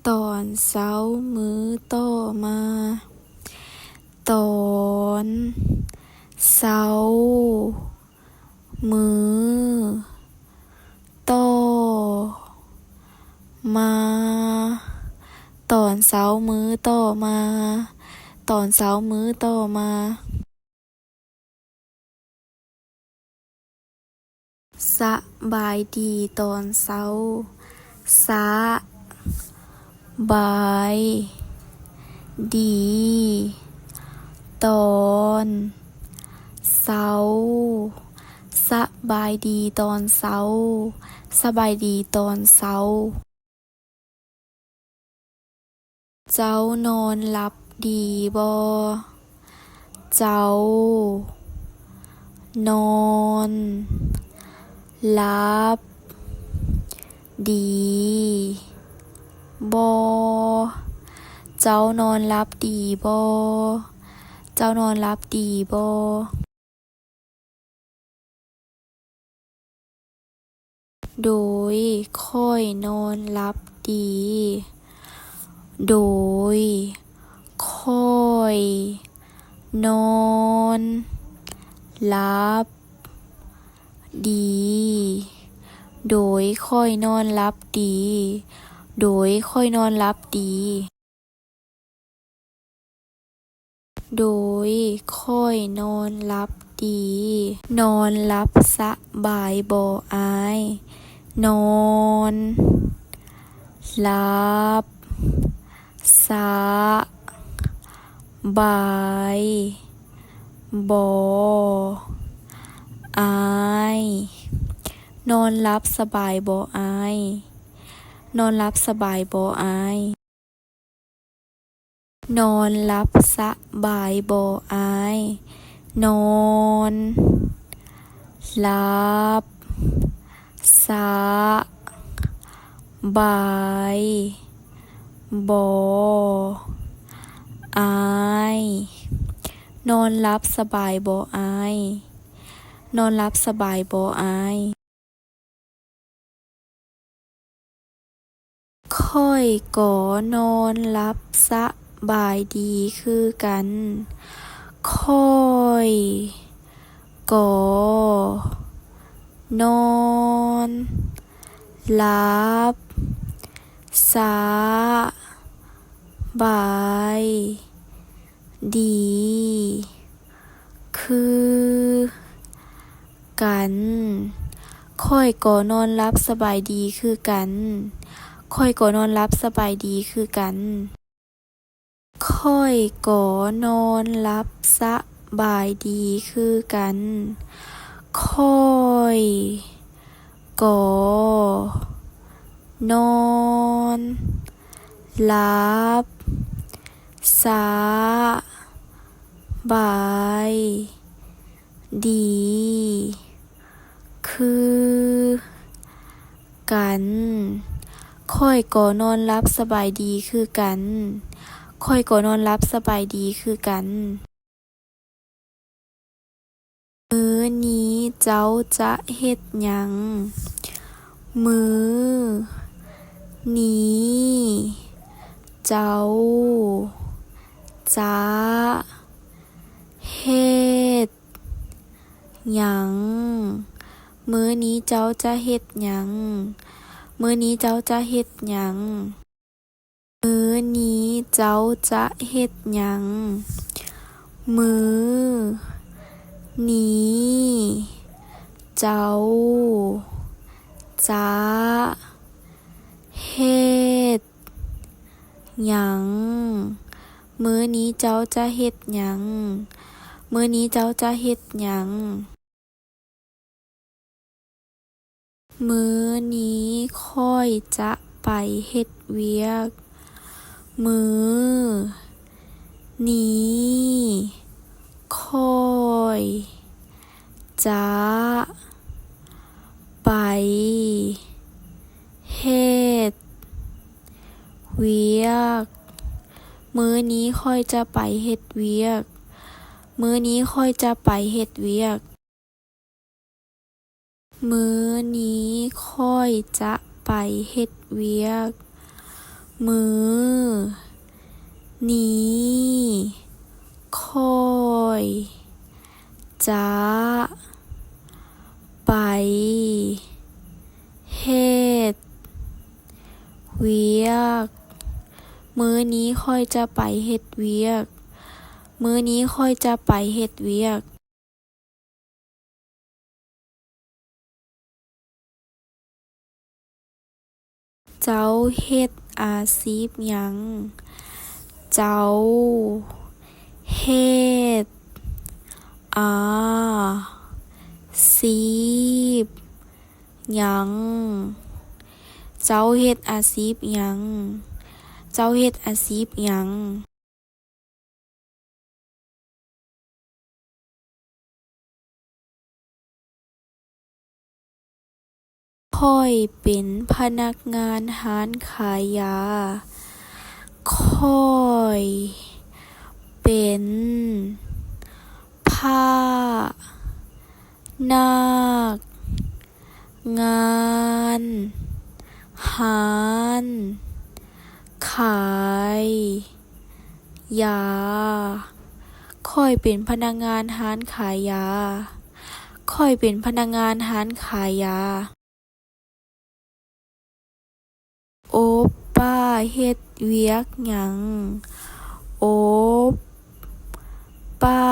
ຕອນເຊົ້າມື້ຕໍ່ມາ. ຕອນເຊົ້າມື້ຕໍ່ມາ. ຕອນເຊົ້າມື້ຕໍ່ມາ. ຕອນເຊົ້າມື້ຕໍ່ມາ. ສະບາຍດີຕອນເຊົ້າ. ສະບາຍດີຕອນເຊົ້າ. ສະບາຍດີຕອນເຊົ້າ. ສະບາຍດີຕອນເຊົ້າ. ເຈົ້ານອນຫຼັບດີບໍ່? ເຈົ້ານອນຫຼັບດີບໍ່? ເຈົ້ານອນຫຼັບດີບໍ່? ເຈົ້ານອນຫຼັບດີບໍ່? ໂດຍຂ້ອຍນອນຫຼັບດີ. ໂດຍຂ້ອຍນອນຫຼັບດີ. ໂດຍຂ້ອຍນອນຫຼັບດີ. ໂດຍຂ້ອຍນອນຫຼັບດີ. ໂດຍຂ້ອຍນອນຫຼັບດີ. ນອນຫຼັບສະບາຍບໍ່ອ້າຍ? ນອນຫຼັບສະບາຍບໍ່ອ້າຍ? ນອນຫຼັບສະບາຍບໍ່ອ້າຍ? ນອນຫຼັບສະບາຍບໍ່ອ້າຍ? ນອນຫຼັບສະບາຍບໍ່ອ້າຍ? ນອນຫຼັບສະບາຍບໍ່ອ້າຍ? ນອນຫຼັບສະບາຍບໍ່ອ້າຍ? ນອນຫຼັບສະບາຍບໍ່ອ້າຍ? ຂ້ອຍກໍນອນຫຼັບສະບາຍດີຄືກັນ. ຂ້ອຍກໍນອນຫຼັບສະບາຍ ດີຄືກັນ. ຂ້ອຍກໍນອນຫຼັບສະບາຍດີຄືກັນ. ຂ້ອຍກໍນອນຫຼັບສະບາຍດີຄືກັນ. ຂ້ອຍກໍນອນຫຼັບສະບາຍດີຄືກັນ. ຂ້ອຍກໍນອນ ຫຼັບສະບາຍດີຄືກັນ. ຂ້ອຍກໍນອນຫຼັບສະບາຍດີຄືກັນ. ຂ້ອຍກໍນອນຫຼັບສະບາຍດີຄືກັນ. ມື້ນີ້ເຈົ້າຈະເຮັດຫຍັງ? ມື້ນີ້ເຈົ້າຈະເຮັດຫຍັງ? ມື້ນີ້ເຈົ້າຈະເຮັດຫຍັງ? ມື້ນີ້ເຈົ້າຈະເຮັດຫຍັງ? ມື້ນີ້ເຈົ້າຈະເຮັດຫຍັງ? ມື້ນີ້ເຈົ້າຈະເຮັດຫຍັງ? ມື້ນີ້ເຈົ້າຈະເຮັດຫຍັງ? ມື້ນີ້ເຈົ້າຈະເຮັດຫຍັງ? ມື້ນີ້ຂ້ອຍຈະໄປເຮັດວຽກ. ມື້ນີ້ຂ້ອຍຈະໄປເຮັດວຽກ. ມື້ນີ້ຂ້ອຍຈະໄປເຮັດວຽກ. ມື້ນີ້ຂ້ອຍຈະໄປເຮັດວຽກ. ມື້ນີ້ຂ້ອຍຈະໄປເຮັດວຽກ. ມື້ນີ້ຂ້ອຍຈະໄປເຮັດວຽກ. ມື້ນີ້ຂ້ອຍຈະໄປເຮັດວຽກ. ມື້ນີ້ຂ້ອຍຈະໄປເຮັດວຽກ. ເຈົ້າເຮັດອາຊີບຫຍັງ? ເຈົ້າເຮັດອາຊີບຫຍັງ? ເຈົ້າເຮັດອາຊີບຫຍັງ? ເຈົ້າເຮັດອາຊີບຫຍັງ? ຂ້ອຍເປັນພະນັກງານຮ້ານຂາຍຢາ. ຂ້ອຍເປັນພະນັກ ງານຮ້ານຂາຍຢາ. ຂ້ອຍເປັນພະນັກງານຮ້ານຂາຍຢາ. ຂ້ອຍເປັນພະນັກງານຮ້ານຂາຍຢາ. ໂອບປ້າເຮັດວຽກຫຍັງ? ໂອບປ້າ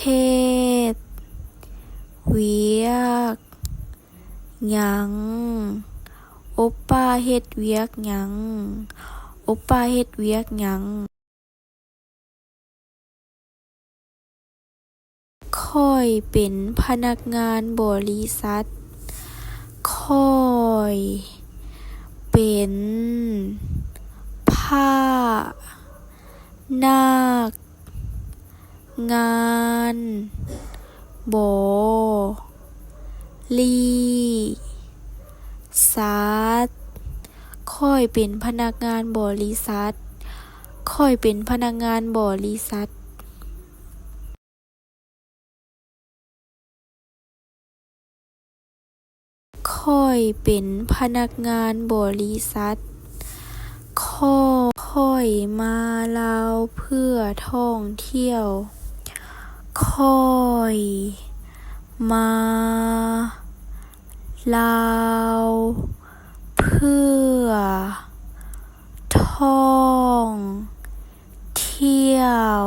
ເຮັດວຽກຫຍັງ? ໂອບປ້າເຮັດວຽກຫຍັງ? ໂອບປ້າເຮັດວຽກຫຍັງ? ຂ້ອຍເປັນພະນັກງານບໍລິສັດ. ຂ້ອຍເປັນພະນັກງານບໍລິສັດ. ຂ້ອຍເປັນພະນັກງານບໍລິສັດ. ຂ້ອຍເປັນພະນັກງານບໍລິສັດ. ຂ້ອຍເປັນພະນັກງານບໍລິສັດ. ຂ້ອຍ ຂ້ອຍມາລາວເພື່ອທ່ອງທ່ຽວ. ຂ້ອຍມາລາວເພື່ອທ່ອງ ທ່ຽວ.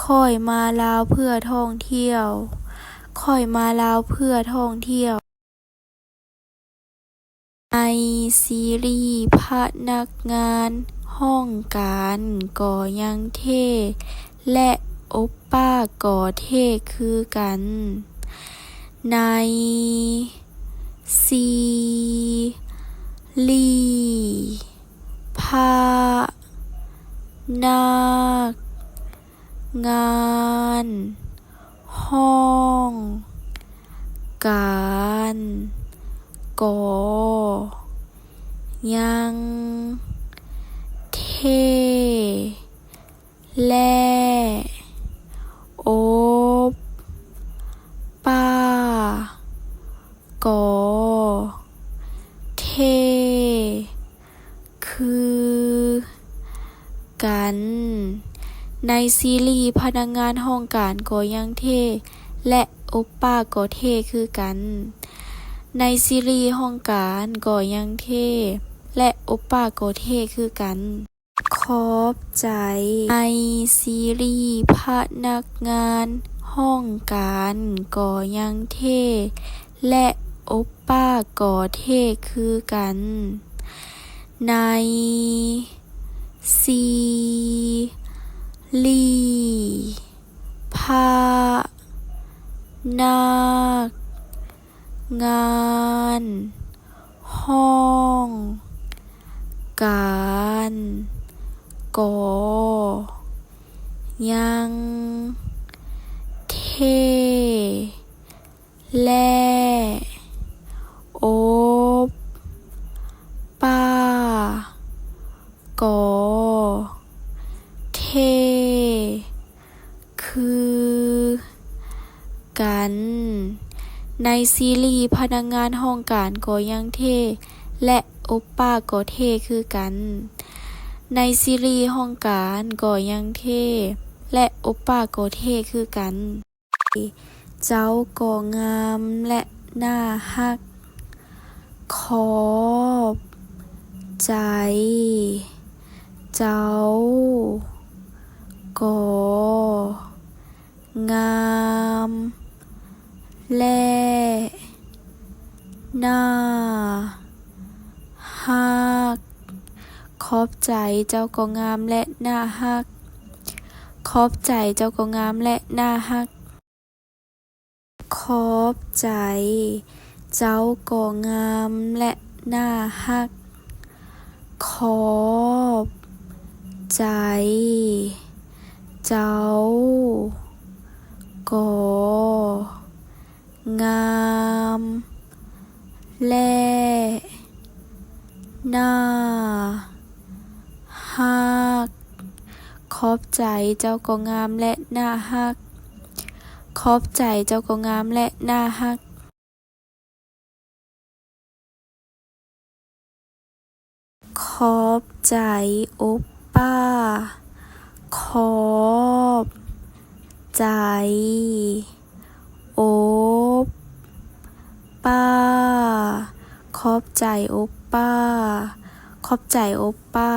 ຂ້ອຍມາລາວເພື່ອທ່ອງທ່ຽວ. ຂ້ອຍມາລາວເພື່ອທ່ອງທ່ຽວ. ໃນຊີຣີພະນັກງານຫ້ອງການກໍຍັງເທ່ ແລະ ໂອບປ້າກໍເທ່ຄືກັນ. ໃນຊີຣີພະນັກງານຫ້ອງການກໍຍັງເທ່ ແລະ ໂອບປ້າກໍເທ່ຄືກັນ. ໃນຊີຣີພະນັກງານຫ້ອງການກໍຍັງເທ່ ແລະ ໂອບປ້າກໍເທ່ຄືກັນ. ໃນຊີຣີຫ້ອງການກໍຍັງເທ່ ແລະ ໂອບປ້າກໍເທ່ຄືກັນ. ຂອບໃຈ. ໃນຊີຣີພະນັກງານຫ້ອງການກໍຍັງເທ່ ແລະ ໂອບປ້າກໍເທ່ຄືກັນ. ໃນຊີຣີພະນັກ ງານຫ້ອງການກໍຍັງເທ່ ແລະ ໂອບປ້າກໍເທ່ຄືກັນ. ໃນຊີຣີພະນັກງານຫ້ອງການກໍຍັງເທ່ ແລະ ໂອປາກໍເທ່ຄືກັນ. ໃນຊີຣີຫ້ອງການກໍຍັງເທ່ ແລະ ໂອປາກໍເທ່ຄືກັນ. ເຈົ້າກໍງາມ ແລະ ໜ້າຮັກ. ຂອບໃຈ. ເຈົ້າກໍງາມ ແລະ ໜ້າຮັກ. ຂອບໃຈ. ເຈົ້າກໍງາມ ແລະ ໜ້າຮັກ. ຂອບໃຈ. ເຈົ້າກໍງາມ ແລະ ໜ້າຮັກ. ຂອບໃຈ. ເຈົ້າກໍງາມ ແລະ ໜ້າຮັກ. ຂອບໃຈ. ເຈົ້າກໍງາມ ແລະ ໜ້າຮັກ. ຂອບໃຈ. ເຈົ້າກໍງາມ ແລະ ໜ້າຮັກ. ຂອບໃຈ. ເຈົ້າກໍງາມ ແລະ ໜ້າຮັກ. ຂອບໃຈ ໂອປາ. ຂອບໃຈ ໂອປາ. ຂອບໃຈ ໂອປາ. ຂອບໃຈ ໂອປາ.